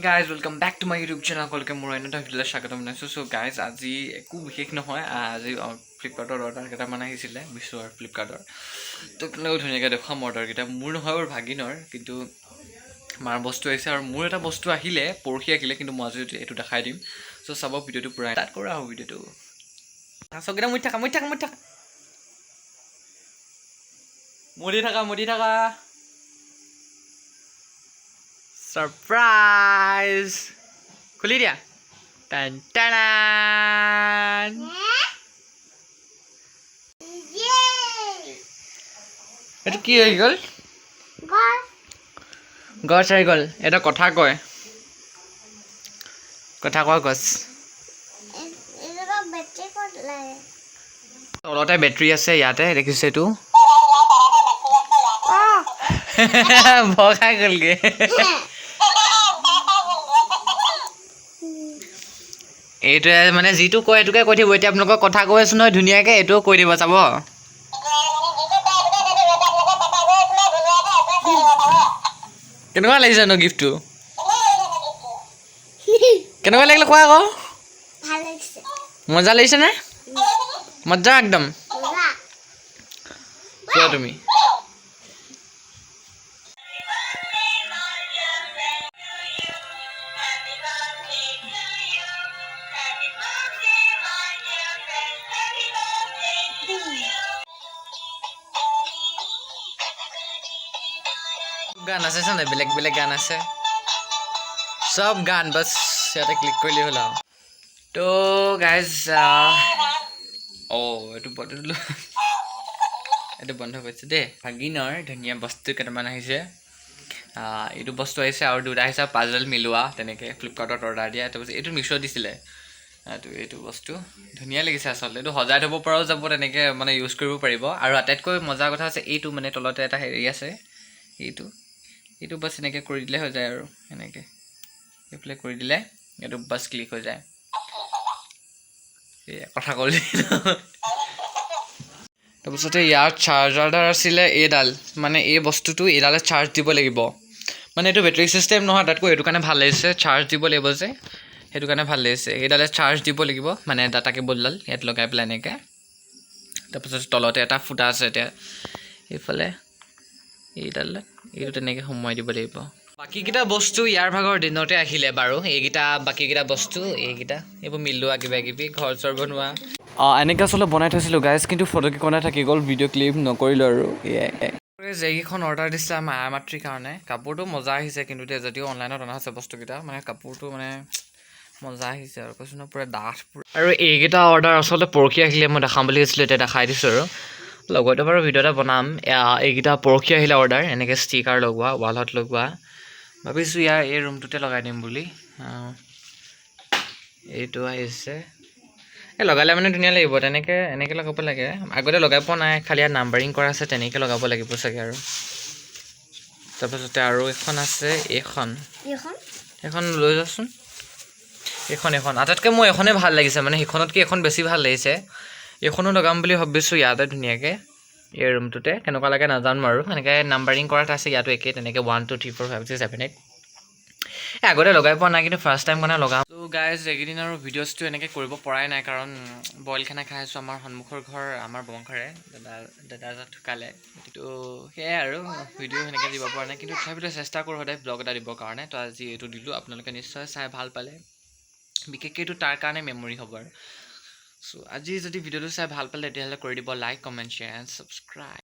Guys, welcome back to my YouTube channel. সকলোকে মোৰ অন্য এটা ভিডিঅ'লৈ স্বাগতম জনাইছোঁ। চ' গাইজ, আজি একো বিশেষ নহয়। আজি ফ্লিপকাৰ্টৰ অৰ্ডাৰ কেইটামান আহিছিলে, মিছ' আৰু ফ্লিপকাৰ্টৰ। তো আপোনালোকক ধুনীয়াকৈ দেখুৱাম অৰ্ডাৰকেইটা। মোৰ নহয় বাৰু, ভাগিনৰ, কিন্তু মাৰ বস্তু আহিছে আৰু মোৰ এটা বস্তু আহিলে, পৰহি আহিলে, কিন্তু মই আজি এইটো দেখাই দিম। চ' চাব ভিডিঅ'টো পূৰা। ষ্টাৰ্ট কৰা আহোঁ ভিডিঅ'টো। চকীটা মুদি থাকা, মুদি থাকা, মুদি থাকা, মুদি থাকা, মুদি থাকা। ছাৰপ্ৰাইজ খুলি দিয়া। টান টান। এইটো কি আহি গ'ল? গছ আহি গ'ল। এটা কথা কয়, কথা কোৱা গছ। তলতে বেটেৰী আছে, ইয়াতে দেখিছে। এইটো ভয় খাই গ'লগে। এইটোৱে মানে যিটো কয় সেইটোকে কৈ থাকিব। এতিয়া আপোনালোকক কথা কৈ আছো নহয় ধুনীয়াকৈ, এইটোও কৈ দিব, চাব। কেনেকুৱা লাগিছে নো গিফ্টটো? কেনেকুৱা লাগিলে কোৱা আকৌ। মজা লাগিছে নে? মজা একদম। চোৱা তুমি। গান আছে নাই? বেলেগ বেলেগ গান আছে, চব গান বাছ ইয়াতে ক্লিক কৰিলেই হ'ল আৰু। তো গাইজ, অঁ, এইটো বন্ধ, এইটো বন্ধ কৰিছে দেই। ভাগিনৰ ধুনীয়া বস্তু কেইটামান আহিছে। এইটো বস্তু আহিছে আৰু দুটা আহিছে, পাজল মিলোৱা, তেনেকৈ ফ্লিপকাৰ্টত অৰ্ডাৰ দিয়া। তাৰপিছত এইটো মিছ' দিছিলে। এইটো বস্তু ধুনীয়া লাগিছে আচলতে। এইটো সজাই থ'ব পৰাও যাব, তেনেকৈ মানে ইউজ কৰিব পাৰিব। আৰু আটাইতকৈ মজাৰ কথা হৈছে এইটো, মানে তলতে এটা হেৰি আছে, এইটো বাছ এনেকৈ কৰি দিলে হৈ যায় আৰু এনেকৈ এইফালে কৰি দিলে এইটো বাছ ক্লিক হৈ যায়। এই কথা ক'লে। তাৰপিছতে ইয়াৰ চাৰ্জাৰডাল আছিলে এইডাল, মানে এই বস্তুটো এইডালে চাৰ্জ দিব লাগিব। মানে এইটো বেটেৰী চিষ্টেম নহয়, তাতকৈ এইটো কাৰণে ভাল লাগিছে, চাৰ্জ দিব লাগিব যে, সেইটো কাৰণে ভাল লাগিছে। এইডালে চাৰ্জ দিব লাগিব, মানে ডাটা কেবলডাল ইয়াত লগাই পেলাই এনেকৈ। তাৰপিছত তলতে এটা ফুটা আছে, এতিয়া এইফালে এইডাল এইটো তেনেকৈ সোমোৱাই দিব লাগিব। বাকীকেইটা বস্তু ইয়াৰ ভাগৰ দিনতে আহিলে বাৰু। এইকেইটা বাকীকেইটা বস্তু এইকেইটা, এইবোৰ মিলোৱা, কিবা কিবি ঘৰ চৰ বনোৱা, এনেকৈ আচলতে বনাই থৈছিলোঁ গাইজ, কিন্তু ফটো কেইখনে থাকি গ'ল, ভিডিঅ' ক্লিপ নকৰিলোঁ আৰু। এইকেইখন অৰ্ডাৰ দিছিলে আমাৰ আই মাতৃৰ কাৰণে। কাপোৰটো মজা আহিছে কিন্তু দেই, যদিও অনলাইনত অনা হৈছে বস্তুকেইটা, মানে কাপোৰটো মানে মজা আহিছে আৰু, কৈছোঁ ন, পূৰা ডাঠ পূৰা। আৰু এইকেইটা অৰ্ডাৰ আচলতে পৰহি আহিলে, মই দেখাম বুলি ভাবিছিলোঁ, এতিয়া দেখাই দিছোঁ আৰু লগতে বাৰু ভিডিঅ' এটা বনাম। এইকেইটা পৰহি আহিলে অৰ্ডাৰ, এনেকৈ ষ্টিকাৰ লগোৱা, ৱালত লগোৱা। ভাবিছোঁ ইয়াৰ এই ৰুমটোতে লগাই দিম বুলি। এইটো আহিছে, এই লগালে মানে ধুনীয়া লাগিব। তেনেকৈ এনেকৈ লগাব লাগে, আগতে লগাই পোৱা নাই, খালি ইয়াত নাম্বাৰিং কৰা আছে, তেনেকৈ লগাব লাগিব চাগে। আৰু তাৰপাছতে আৰু এখন আছে, এইখন, এইখন লৈ যাচোন। এইখন আটাইতকৈ মোৰ এইখনেই ভাল লাগিছে, মানে সেইখনতকৈ এইখন বেছি ভাল লাগিছে। এইখনো লগাম বুলি ভাবিছোঁ ইয়াতে ধুনীয়াকৈ এই ৰুমটোতে। কেনেকুৱা লাগে নাজানো আৰু। এনেকৈ নাম্বাৰিং কৰা আছে ইয়াতো একেই তেনেকৈ 1 2 3 4 5 6 7 8। এই আগতে লগাই পোৱা নাই, কিন্তু ফাৰ্ষ্ট টাইম মানে লগাম। ত' গাইজ, এইকেইদিন আৰু ভিডিঅ'ছটো এনেকৈ কৰিব পৰাই নাই, কাৰণ বইল খানা খাই আছোঁ। আমাৰ সন্মুখৰ ঘৰ আমাৰ বংশৰে দাদা এজন ঢুকালে, তো সেয়াই আৰু ভিডিঅ' সেনেকৈ দিব পৰা নাই। কিন্তু তথাপিতো চেষ্টা কৰোঁ সদায় ব্লগ এটা দিবৰ কাৰণে। তো আজি এইটো দিলোঁ, আপোনালোকে নিশ্চয় চাই ভাল পালে, বিশেষকৈ এইটো তাৰ কাৰণে মেমৰি হ'ব আৰু। চ' আজি যদি ভিডিঅ'টো চাই ভাল পালে, তেতিয়াহ'লে কৰি দিব like, comment, share and subscribe.